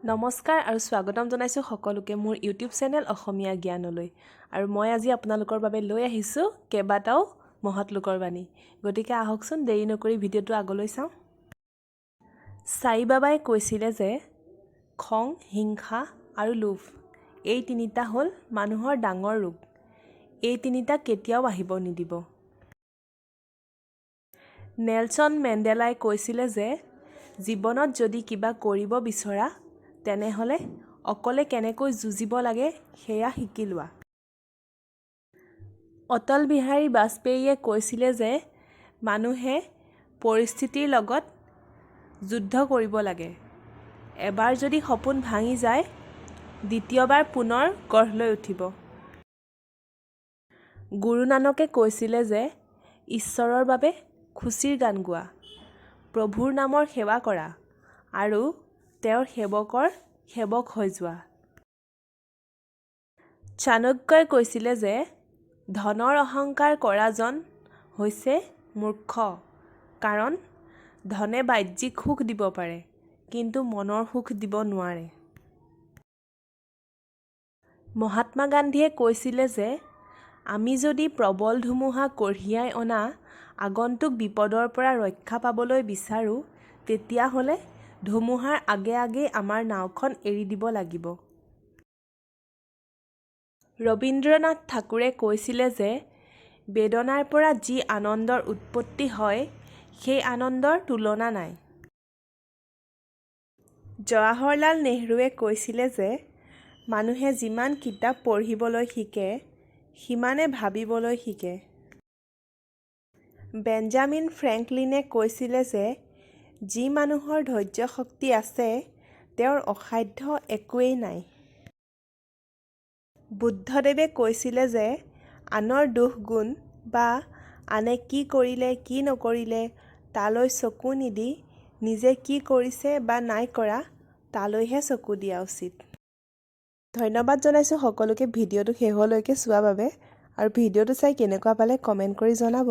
নমস্কাৰ আৰু স্বাগতম জনাইছোঁ সকলোকে মোৰ ইউটিউব চেনেল অসমীয়া জ্ঞানলৈ। আৰু মই আজি আপোনালোকৰ বাবে লৈ আহিছোঁ কেইবাটাও মহৎ লোকৰ বাণী। গতিকে আহকচোন, দেৰি নকৰি ভিডিঅ'টো আগলৈ চাওঁ। সাই বাবাই কৈছিলে যে খং, হিংসা আৰু লোভ, এই তিনিটা হ'ল মানুহৰ ডাঙৰ ৰোগ। এই তিনিটা কেতিয়াও আহিব নিদিব। নেলছন মেণ্ডেলাই কৈছিলে যে জীৱনত যদি কিবা কৰিব বিচৰা, তেনেহ'লে অকলে কেনেকৈ যুঁজিব লাগে সেয়া শিকি লোৱা। অটল বিহাৰী বাজপেয়ীয়ে কৈছিলে যে মানুহে পৰিস্থিতিৰ লগত যুদ্ধ কৰিব লাগে। এবাৰ যদি সপোন ভাঙি যায়, দ্বিতীয়বাৰ পুনৰ গঢ় লৈ উঠিব। গুৰু নানকে কৈছিলে যে ঈশ্বৰৰ বাবে খুচিৰ গান গোৱা, প্ৰভুৰ নামৰ সেৱা কৰা আৰু তেওঁৰ সেৱকৰ সেৱক হৈ যোৱা। চাণক্যই কৈছিলে যে ধনৰ অহংকাৰ কৰাজন হৈছে মূৰ্খ, কাৰণ ধনে বাহ্যিক সুখ দিব পাৰে, কিন্তু মনৰ সুখ দিব নোৱাৰে। মহাত্মা গান্ধীয়ে কৈছিলে যে আমি যদি প্ৰবল ধুমুহা কঢ়িয়াই অনা আগন্তুক বিপদৰ পৰা ৰক্ষা পাবলৈ বিচাৰোঁ, তেতিয়াহ'লে ধুমুহাৰ আগে আগেই আমাৰ নাওখন এৰি দিব লাগিব। ৰবীন্দ্ৰনাথ ঠাকুৰে কৈছিলে যে বেদনাৰ পৰা যি আনন্দৰ উৎপত্তি হয়, সেই আনন্দৰ তুলনা নাই। জৱাহৰলাল নেহৰুৱে কৈছিলে যে মানুহে যিমান কিতাপ পঢ়িবলৈ শিকে, সিমানে ভাবিবলৈ শিকে। বেঞ্জামিন ফ্ৰেংকলিনে কৈছিলে যে যি মানুহৰ ধৈৰ্যশক্তি আছে, তেওঁৰ অসাধ্য একোৱেই নাই। বুদ্ধদেৱে কৈছিলে যে আনৰ দোষ-গুণ বা আনে কি কৰিলে কি নকৰিলে তালৈ চকু নিদি নিজে কি কৰিছে বা নাই কৰা, তালৈহে চকু দিয়া উচিত। ধন্যবাদ জনাইছোঁ সকলোকে ভিডিঅ'টো শেষলৈকে চোৱাৰ বাবে আৰু ভিডিঅ'টো চাই কেনেকুৱা পালে কমেণ্ট কৰি জনাব।